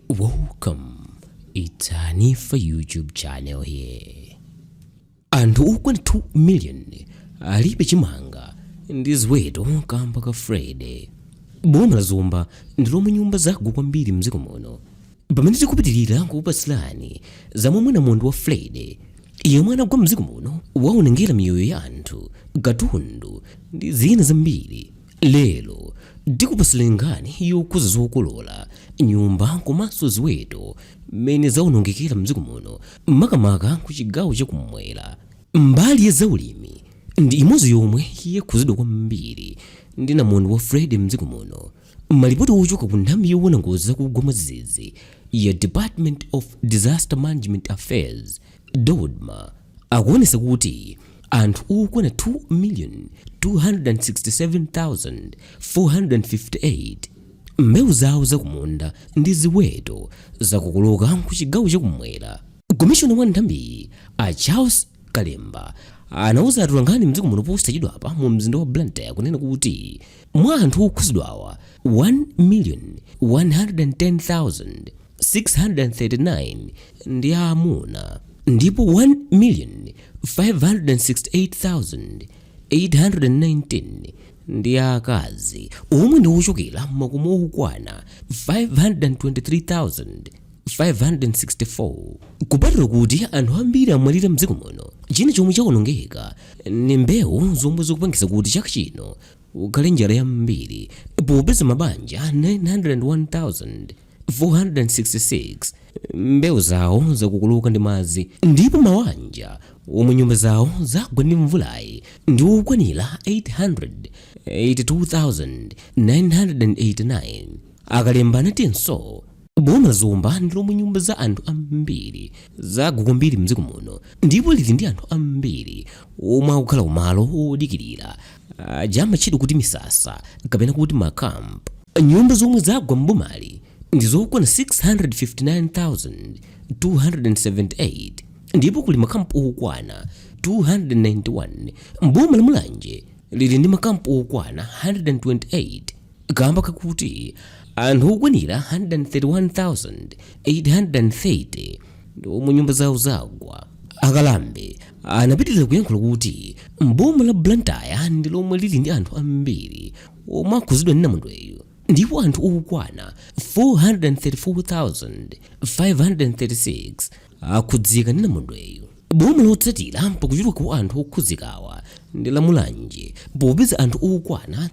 Welcome, it's Hanifa YouTube channel here. Anthu okwana 2 million alibe chimanga ndi ziweto kamba ka Freddy. Boma la Zomba ndi lomwe nyumba zagwa kwambiri mdziko muno. Pamene tikupitirira kukupatsirani za momwe namondwe wa Freddy yemwe anagwa mdziko muno waonongera miyoyo ya anthu, katundu ndi zina zambiri, lero tikupatsirani nkhani yokhudza zokolola, nyumba komanso ziweto mmene zaonongekera mdziko muno, makamaka ku chigawo chakummwera. Mbali ya zaulimi ndi imodzi yomwe yakhudzidwa kwambiri ndi namondwe wa Freddy mdziko muno. Malipoti ochoka ku nthambi yowona ngozi zakugwa mwadzidzidzi ya Department of Disaster Management Affairs, DoDMA, akuonetsa kuti anthu okwana 2,267,458 mbewu zawo zakumunda ndi ziweto zakokoloka ku chigawo chakummwera. Komishona wa nthambiyi, a Charles Kalemba, anauza atolankhani mdziko muno posachedwapa mu mzinda wa Blantyre kunena kuti mwa anthu okhudzidwawa, 1,110,639 ndi aamuna ndipo 1,568,819 ndi aakazi, omwe ndi ochokera m'makomo okwana 523,564. Kupatula kuti anthu ambiri amwalira mdziko muno, china chomwe chawonongeka ndi mbewu zomwe zikupangitsa kuti chaka chino kukhale njala yambiri, popeza mabanja 901,466 mbewu zawo zakukuluka ndi madzi, ndipo mawanja omwe nyumba zawo zagwa ndi mvulayi ndi okwanira 882,989. A Kalemba anatinso boma la Zomba ndi lomwe nyumba za anthu ambiri zagwa kwambiri mdziko muno, ndipo lili ndi anthu ambiri omwe akukhala kumalo odikirira aja amatchedwa kuti misasa kapena kuti ma camp. Nyumba zomwe zagwa m'bomali ndi zokwana 659,278 ndipo kuli makampu okwana 291. Mboma la Mulanje lili ndi makampu okwana 128 kamba kakuti anthu okwanira 131,830 ndi omwe nyumba zawo zagwa. A Kalemba anapitirira kuyankhula kuti mboma la Blantyre ndi lomwe lili ndi anthu ambiri omwe akhudzidwa ndi namondweyu, ndipo anthu okwana 434,536 akhudzika ndi namondweyu. Boma lotsatira pakuchuluka kwa anthu okhudzikawa ndi la Mulanje, popeza anthu okwana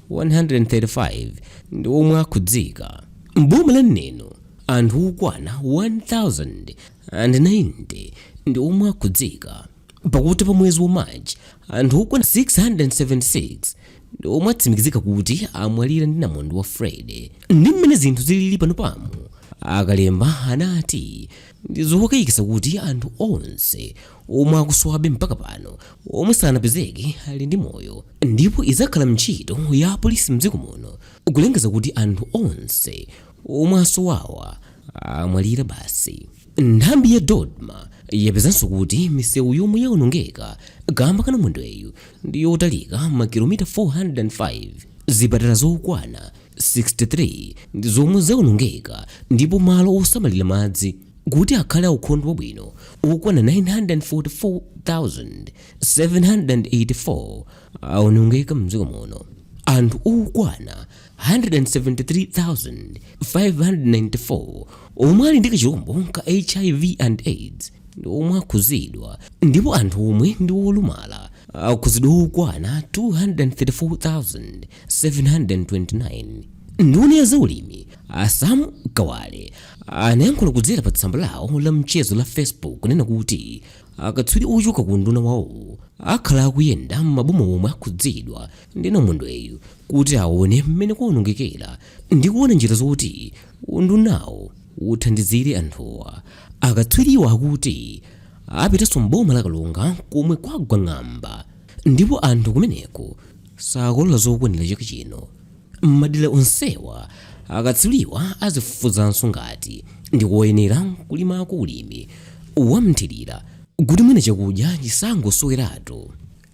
362,135 ndi omwe akhudzika. Mboma la Neno anthu okwana 1,090 ndi omwe akhudzika. Pakuti pa mwezi wa March anthu okwana 676 ndi omwe atsimikizika kuti amwalira ndi namondwe wa Freddy. Ndi mmene zinthu zilili pano pamu, a Kalemba anati ndi zokayikitsa kuti anthu onse omwe akusowabe mpaka pano omwe sanapezeke ali ndi moyo, ndipo idzakhala ntchito ya apolisi mdziko muno kulengeza kuti anthu onse omwe asowawa amwalira basi. Nthambi ya DoDMA yapezanso kuti misewu yomwe yaonongeka kamba ka namondweyu ndi yotalika makilomita 405. Zipatala zokwana 63 ndi zomwe zaonongeka, ndipo malo osamalira madzi kuti akhale aukhondo wabwino okwana 944,784 aonongeka mdziko muno. Anthu okwana 173,594 omwe ali ndi kachilombo ka HIV and AIDS ndi omwe akhudzidwa, ndipo anthu omwe ndi olumala akhudzidwa okwana 234,729. Nduna ya zaulimi, a Sam Kawale, anayankhula kudzera pa tsamba lawo la mchezo la Facebook kunena kuti akatswiri ochoka ku unduna wawo akhala akuyenda m'maboma omwe akhudzidwa ndi namondweyu kuti aone mmene kwaonongekera ndi kuona njira zoti undunawo uthandizire anthuwa. Akatswiriwa akuti apitanso m'boma la Karonga komwe kwagwa ng'amba ndipo anthu kumeneko sakolola zokwanira chaka chino. M'madera onsewa akatswiriwa azifufuzanso ngati ndikoyenera kulimako ulimi wamthirira kuti mwina chakudya chisangosoweratu.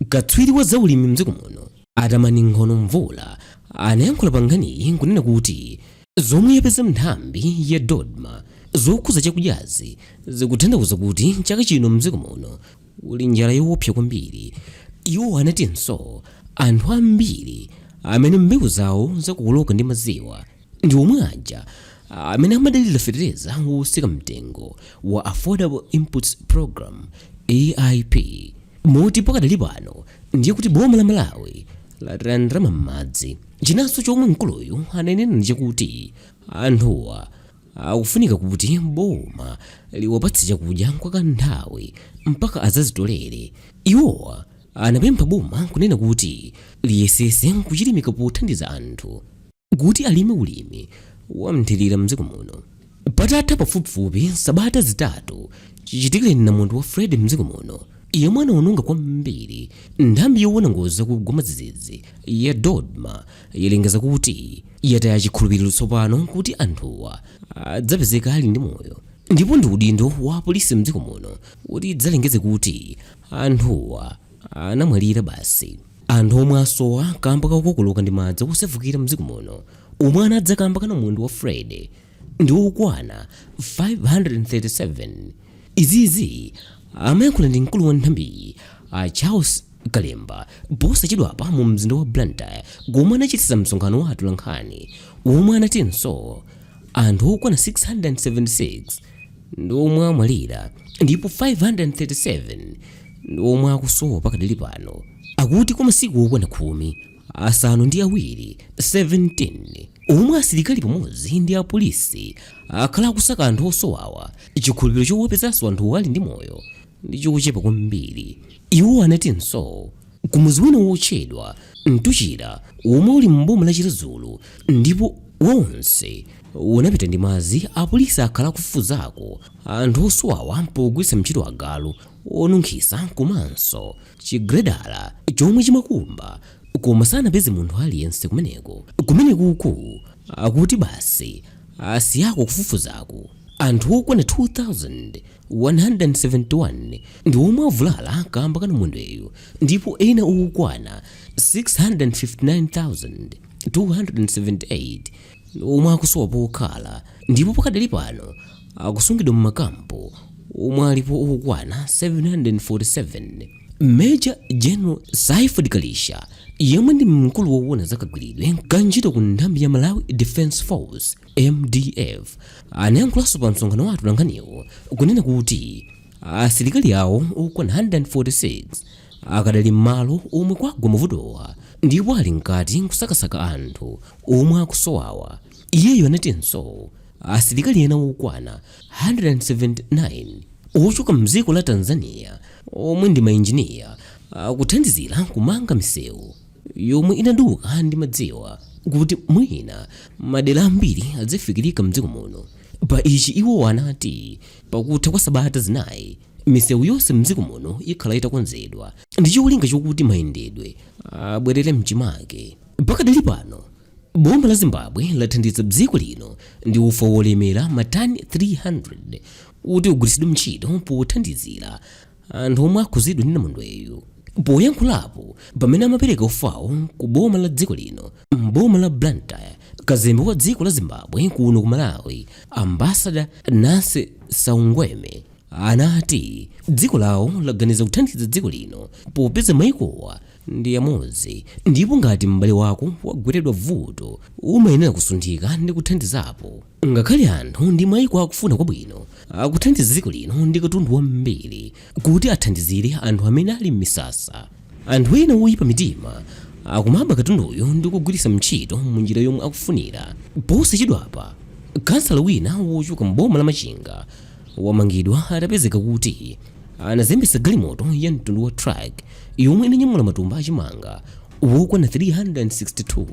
Katswiri wa zaulimi mdziko muno, a Tamani Nkhono Mvula, anayankhula pa nkhaniyi nkunena kuti Zomwe yapeza nthambi ya DoDMA zokhuza chakudyazi zikutanthauza kuti chaka chino mdziko muno uli njala yoopsa kwambiri. Iwo anatinso anthu ambiri amene mbewu zawo zakokoloka ndi madziwa ndi omwe aja amene amadalira fetereza wotsika mtengo wa Affordable Inputs Program, AIP, moti pakadali pano ndiye kuti boma la Malawi lataya ndalama m'madzi. Chinanso chomwe mkuluyu ananena ndi chakuti anthuwa akufunika kuti boma liwapatse chakudya kwa kanthawi mpaka adzazitolere. Iwowa anapempha boma kunena kuti liyesese kuchilimika pothandiza anthu kuti alime ulimi wa mthirira mdziko muno. Patatha pafupifupi sabata 3 chichitikireni namondwe wa Freddy mdziko muno, yemwe anaononga kwambiri, nthambi yoona ngozi zakugwa mwadzidzidzi ya DoDMA yalengeza kuti yataya chikhulupiriro tsopano kuti anthuwa adzapezeka ali ndi moyo, ndipo ndi udindo wa apolisi mdziko muno kuti idzalengeze kuti anthuwa anamwalira basi. Anthu omwe asowa kamba kakukokoloka ndi madzi osefukira mdziko muno omwe anadza kamba ka namondwe wa Freddy ndi okwana 537. Izizi amayankhula ndi mkulu wa nthambiyi, a Charles Kalemba, posachedwapa mu mzinda wa Blantyre, komwe anachititsa msonkhano wa atolankhani, omwe anatinso anthu okwana 676 ndi omwe amwalira ndipo 537 ndi omwe akusowa pakadali pano. Akuti kwa masiku okwana 17, 17, omwe asilikali pamodzi ndi apolisi akhala akusaka anthu osowawa, chikhulupiriro chowapezanso anthu ali ndi moyo ndi chochepa kwambiri. Iwo anatinso kumudzi wina wotchedwa Mtuchira, womwe uli m'boma la Chiradzulu ndipo wonse unapita ndi madzi, apolisi akhala akufufuzako anthu osowawa pogwiritsa ntchito agalu onunkhitsa komanso chigredala chomwe chimakumba, koma sanapeze munthu aliyense kumeneko. Kumenekuku akuti basi asiyako kufufuzako. Anthu okwana 2171 ndi omwe avulala kamba ka namondweyu, ndipo ena okwana 659,278 ndi omwe akusowa pokhala ndipo pakadali pano akusungidwa m'makampu omwe alipo okwana 747. Major General Saiford Kalisha, yemwe ndi mkulu woona za kagwiridwe ka ntchito ku nthambi ya Malawi Defence Force, MDF, anayankhulanso pa msonkhano wa atolankhaniwo kunena kuti asilikali awo okwana 146 akadali m'malo omwe kwagwa mavutowa ndipo ali mkati kusakasaka anthu omwe akusowawa. Iyeyo anatinso asilikali ena okwana 179 ochoka mdziko la Tanzania omwe ndi mainjiniya akuthandizira kumanga misewu yomwe inaduka ndi madziwa kuti mwina madera ambiri adzafikirika mdziko muno. Pa ichi iwo anati pakutha kwa sabata 4 misewu yonse mdziko muno ikhala itakonzedwa ndi cholinga chokuti mayendedwe abwerere mchimake. Pakadali pano boma la Zimbabwe lathandiza dziko lino ndi ufa wolemera matani 300 kuti ugwiritsidwe ntchito pothandizira anthu omwe akhuzidwa ndi namondweyu. Poyankhulapo pamene amapereka ufawo ku boma la dziko lino m'boma la Blantyre, kazembe wa dziko la Zimbabwe kuno ku Malawi, Ambassador Nancy Saungweme, anati dziko lawo laganiza kuthandiza dziko lino popeza maikowa ndi amodzi, ndipo ngati m'bale wako wagweredwa vuto umayenera kusunthika ndi kuthandizapo. Ngakhale anthu ndi maiko akufuna kwabwino akuthandiza dziko lino ndi katundu wambiri kuti athandizire anthu amene ali m'misasa, anthu ena oyipa mitima akumaba katunduyo ndi kugwiritsa ntchito munjira yomwe akufunira. Posachedwapa kansala wina wochoka m'boma la Machinga wamangidwa atapezeka kuti anazembetsa galimoto ya mtundu wa truck yomwe inanyamula matumba achimanga wokwana 362.